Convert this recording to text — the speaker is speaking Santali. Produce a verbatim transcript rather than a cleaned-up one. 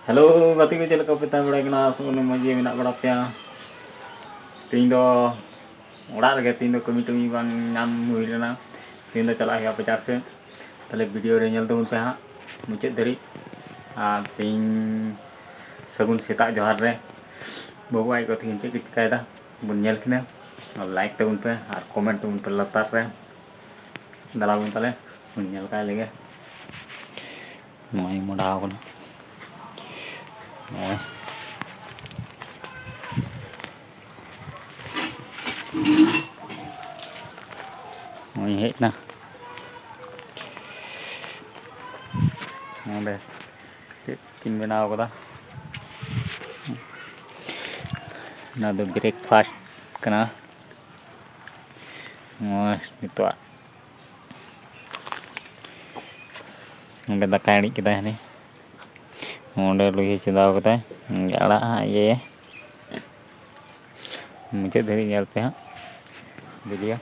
ᱦᱮᱞᱳ ᱜᱟᱛᱮ ᱠᱚ, ᱪᱮᱫ ᱞᱮᱠᱟ ᱯᱮ ᱛᱟᱦᱮᱸ ᱵᱟᱲᱟᱭ ᱠᱟᱱᱟ? ᱟᱥᱚᱜ ᱠᱟᱹᱱᱟᱹᱧ ᱢᱚᱡᱽ ᱜᱮ ᱢᱮᱱᱟᱜ ᱵᱟᱲᱟ ᱯᱮᱭᱟ᱾ ᱛᱮᱦᱮᱧ ᱫᱚ ᱚᱲᱟᱜ ᱨᱮᱜᱮ, ᱛᱮᱦᱮᱧ ᱫᱚ ᱠᱟᱹᱢᱤ ᱴᱟᱹᱢᱤ ᱵᱟᱝ ᱧᱟᱢ ᱦᱩᱭ ᱞᱮᱱᱟ᱾ ᱛᱮᱦᱮᱧ ᱫᱚ ᱪᱟᱞᱟᱜ ᱦᱩᱭᱩᱜᱼᱟ ᱵᱟᱡᱟᱨ ᱥᱮᱫ᱾ ᱛᱟᱦᱞᱮ ᱵᱷᱤᱰᱤᱭᱳ ᱨᱮ ᱧᱮᱞ ᱛᱟᱵᱚᱱ ᱯᱮ ᱦᱟᱸᱜ ᱢᱩᱪᱟᱹᱫ ᱫᱷᱟᱹᱨᱤᱡ᱾ ᱟᱨ ᱛᱮᱦᱮᱧ ᱥᱟᱹᱜᱩᱱ ᱥᱮᱛᱟᱜ ᱡᱚᱦᱟᱨ ᱨᱮ ᱵᱟᱹᱵᱩ ᱟᱡ ᱜᱚ ᱛᱟᱹᱠᱤᱱ ᱪᱮᱫ ᱠᱤᱱ ᱪᱤᱠᱟᱹᱭᱮᱫᱟ ᱵᱚᱱ ᱧᱮᱞ ᱠᱤᱱᱟ᱾ ᱟᱨ ᱞᱟᱭᱤᱠ ᱛᱟᱵᱚᱱ ᱯᱮ ᱟᱨ ᱠᱚᱢᱮᱱᱴ ᱛᱟᱵᱚᱱ ᱯᱮ ᱞᱟᱛᱟᱨ ᱨᱮ᱾ ᱫᱟᱞᱟᱞ ᱵᱚᱱ ᱛᱟᱞᱮ ᱵᱚᱱ ᱧᱮᱞ ᱠᱟᱭ ᱞᱮᱜᱮ᱾ ᱱᱚᱜᱼᱚᱭ ᱢᱚᱰᱟᱣ ᱠᱟᱱᱟ᱾ ᱱᱚᱜᱼᱚᱭ᱾ ᱱᱚᱜᱼᱚᱭ ᱦᱮᱡ ᱮᱱᱟ᱾ ᱱᱚᱰᱮ ᱪᱮᱫ ᱠᱤᱱ ᱵᱮᱱᱟᱣ ᱠᱟᱫᱟ? ᱚᱱᱟ ᱫᱚ ᱵᱨᱮᱠᱯᱷᱟᱥᱴ ᱠᱟᱱᱟ᱾ ᱱᱚᱜᱼᱚᱭ ᱱᱤᱛᱚᱜ ᱱᱚᱰᱮ ᱫᱟᱠᱟᱭ ᱟᱹᱬᱤᱡ ᱠᱮᱫᱟᱭ ᱦᱟᱹᱱᱤ᱾ ᱱᱚᱰᱮ ᱞᱩᱭᱦᱟᱹ ᱪᱚᱸᱫᱟᱣ ᱠᱟᱫᱟᱭ᱾ ᱟᱲᱟᱜ ᱦᱟᱸᱜ ᱤᱭᱟᱹᱭᱟ᱾ ᱢᱩᱪᱟᱹᱫ ᱫᱷᱟᱹᱵᱤᱡ ᱧᱮᱞ ᱯᱮ ᱦᱟᱸᱜ ᱵᱷᱤᱰᱤᱭᱳ᱾